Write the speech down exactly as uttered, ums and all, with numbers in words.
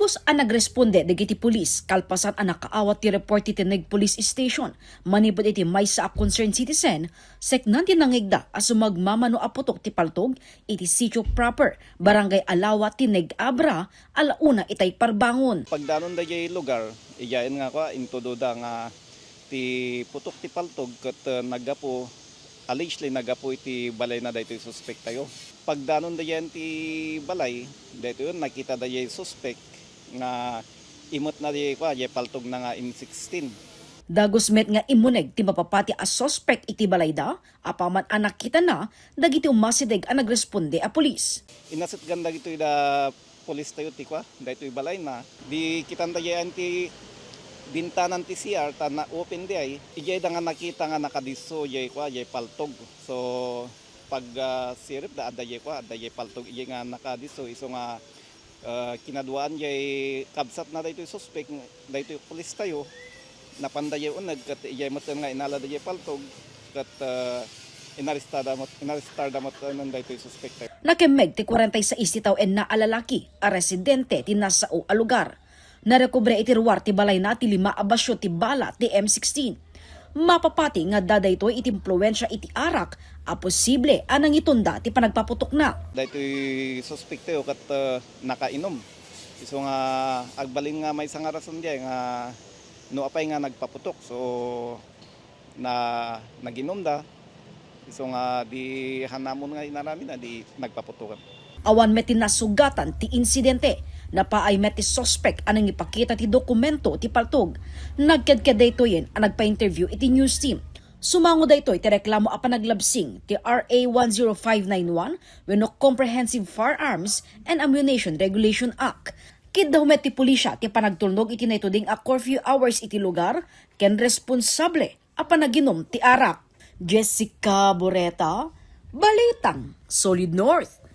A nagresponde dagiti pulis kalpasan a nakaawat ti report ti Tenague Police Station manipud iti maysa a concerned citizen, seknan ti nangngegda a sumagmamano a putok ti paltog iti sitio proper, Barangay Alawa, Tenague, Abra, alauna itay Parbangon. Pagdanon daydiay lugar, idiayen nga kua, intudoda nga ti putok ti paltog ket, eh, naggapu, allegedly naggapu iti balayna daytoy suspek tayo. Pagdanon daydiay ti balay, daytoy nakita daydiay suspek nga imetna daydiay kua, daydiay paltogna nga M sixteen. Dagus met nga imuneg ti mapapati a suspek iti balayda, apaman a nakitana dagiti umasideg a nagresponde a pulis. Inasitgan dagitoy da pulis tayo ti kua, daytoy balayna. Di kitan daydiay ti bintanan ti C R ta na-open diay. Idiay da nga nakita nga nakadisso diay kua, diay paltog. So, pag, ah, siripda, adda diay kua, adda diay paltog, idiay nga nakadisso, isu nga, ah, kinaduaan diay kabsatna daytoy suspek, daytoy pulis tayo, napan daydiay uneg, ket idiay met nga inala daydiay paltog, ket, ah, inarestada met, inarestarda met daytoy suspek tayo. Nakemmeg ti kuarenta y sais ti tawen a lalaki a residente ti nasao a lugar. Narekobre iti ruar ti balayna ti lima a basio ti bala ti M sixteen. Mapapati nga adda daytoy iti impluensia iti arak a posible a nangitunda ti panagpaputokna. Daytoy suspek tayo ket, ah, nakainom. Isu nga agbalin nga maysa nga rason diay nga no apay nga nagpaputok. So, na naginumda. Isu nga di hanamon nga inaramidna, di nagpaputokan. Awan met ti nasugatan ti insidente. Napaay met ti suspek a nangipakita ti dokumento ti paltog. Nagkedked daytoyen a nagpa-interview iti news team. Sumango daytoy ti reklamo a panaglabsing ti R A one zero five nine one wenno Comprehensive Firearms and Ammunition Regulation Act. Kiddaw met ti pulisya ti panagtulnog iti naituding a curfew hours iti lugar ken responsable a panaginum ti arak. Jessica Boreta, Balitang Solid North.